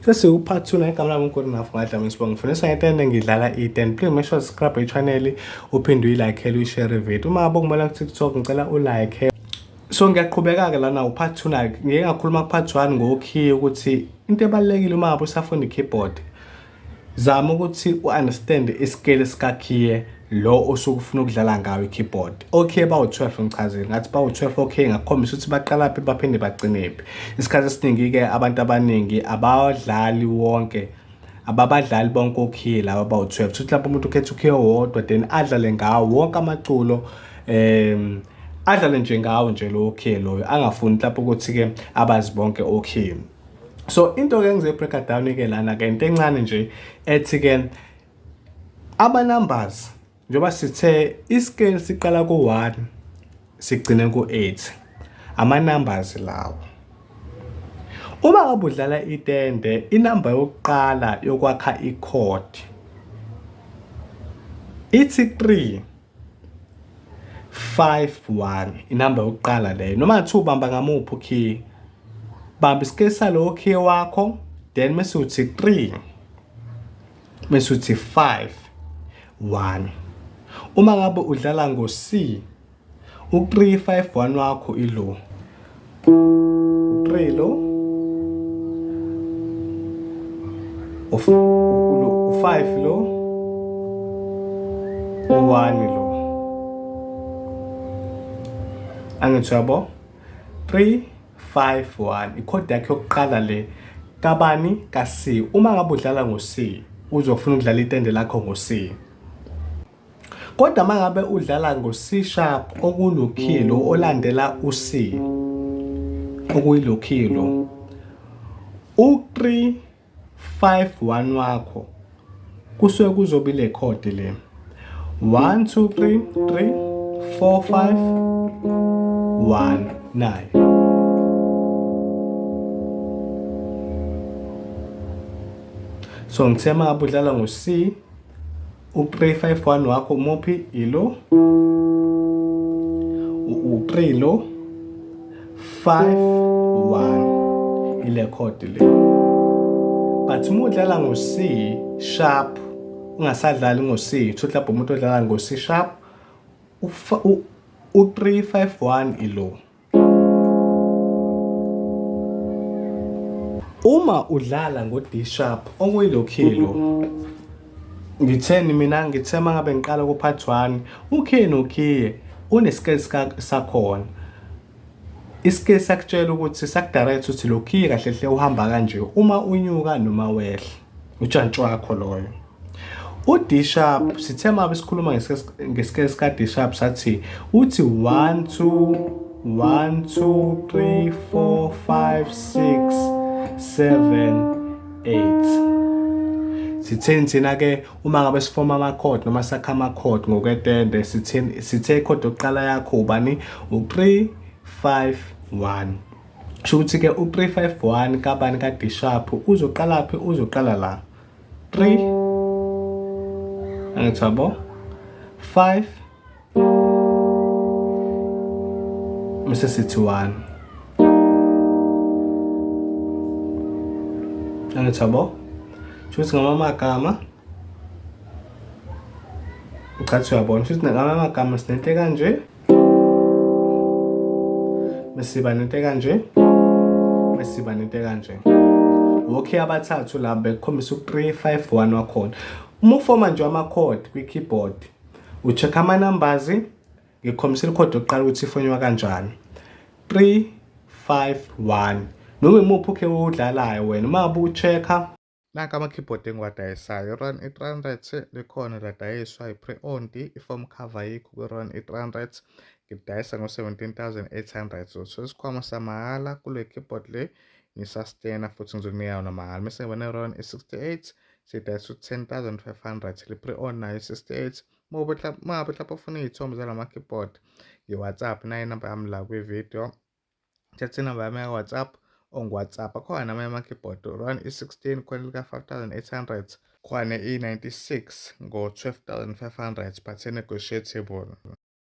Sesiwu-part 2 igama lami uNkulunkulu Ngadlami Sibonga. Ngifundisa ngetende ngidlala itende. Please make sure subscribe i-channel uphinde uyilike uyishare video. Uma ngabe ungibona ku-TikTok ngicela ulike. So ngiyaqhubeka-ke lana u-part 2 nayo. Ngike ngakhuluma ku-part 1 ngokhiye ukuthi into ebalulekile uma ngabe usafunda i-keyboard zama ukuthi u-understand isikele sikakhiye lo osuke ufuna ukudlala ngawo i-keyboard. Okay, bawu-12 ngichazile ngathi bawu-12 okay, ngakhombisa ukuthi baqalaphi baphinde bagcinephi. Isikhathi esiningi-ke abantu abaningi abawadlali wonke, ababadlali bonke okhiye laba bawu-12. Futhi lapho umuntu ukhetha ukhiye owodwa then adlale ngawo wonke amaculo, adlale nje ngawo nje lowo khiye loyo, angafuni mhlawumbe ukuthi-ke abazi bonke okhiye. So into-ke engizoyi-break down-ke lana-ke into encane nje ethi-ke ama-numbers, njengoba sithe i-scale siqala ku-1 sigcine ku-8, ama-numbers lawo. Uma ngabe udlala itende, inamba yokuqala yokwakha i-chord ithi 3 5 1, inamba yokuqala leyo. Noma ngathiwa ubamba ngamuphi ukhiye, bamba isikele salowo khiye wakho, then mase uthi 3 mase uthi 5 1. Uma ngabe udlala ngo-C, u-3 5 1 wakho ilo u-3 lo, u-5 lo, u-1 lo. Angithi uyabo? 3 5 1 ikhodi yakhe yokuqala le kabani? Ka-C. Uma ngabe udlala ngo-C, uzofuna ukudlala itende lakho ngo-C. Kodwa uma ngabe udlala ngo-C sharp, okunokhilo olandela u-C, okuyilokhilo, u-3 5 1 wakho kusuke kuzoba ile khodi le 1 2 3 3 4 5 1 9. So ngithe uma ngabe udlala ngo-C, u-3 5 1 wakho umuphi? Ilo u-3 lo, 5 1, ile chord le. But uma udlala ngo-C sharp, ungasadlali ngo-C, thothi lapho umuntu odlala ngo-C sharp, u-3 5 1 ilo. Uma udlala ngo-D sharp, okuyilokhilo, ngitheni mina? Ngithe uma ngabe ngiqala ku-part 1, ukhiye nokhiye unesikele sakhona. Isikele sakutshela ukuthi, sakudirect ukuthi lo khiye kahle hle uhamba kanje uma unyuka noma wehla, ujantshi wakho loyo. U-D sharp, sithe uma sikhuluma ngesikele sika-D sharp sathi uthi 1 2 1 2 3 4 5 6 7 8. Sitheni thina-ke uma ngabe sifoma ama-chord noma sakha ama-chord ngokwetende? Sitheni? Sithe i-chord yokuqala yakho ubani? U-3 5 1. Kusho ukuthi-ke u-3 5 1 kabani? Ka-D sharp. Uzoqala phi? Uzoqala la, 3, angithi yabo, 5, bese sithi 1, angithi yabo. Kusho ukuthi ngamamagama uchathi uyabona, kusho ukuthi ngamamagama sinento kanje, bese siba nento kanje, bese siba nento kanje. Okay, abathathu laba bekukhombisa u-3 5 1 wakhona. Uma ufoma nje ama-chord kwi-keyboard, u-check ama-numbers. Ngikhombisa ikhodi yokuqala ukuthi ifonywa kanjani, 3 5 1, noma imuphi ukhe owudlalayo wena uma ngabe u-check-a. Nanka ama-keyboard engiwadayisayo. I-Roland E300 likhona, ladayiswa, i-pre-owned, i-foam cover yikho kwi-Roland E300. Ngidayisa ngo-17,800. So isikhwama samahhala kule keyboard le, ngi-sustainer futhi ngizokunika yona mahhala. Mese ngiba ne-Roland E68, sidayisa u-10,500, li-pre-owned nayo i-68. Uma ngabe mhlawumbe ufuna iy'thombe zalama keyboard, ngi-WhatsApp, nayo inamba yami la kwi-video. Thatha inamba yami ya-WhatsApp, ongu-WhatsApp. Akhona namanye ama-keyboard, Roland E16 khona lika-5800, khona e-96 ngo-12500, but negotiable.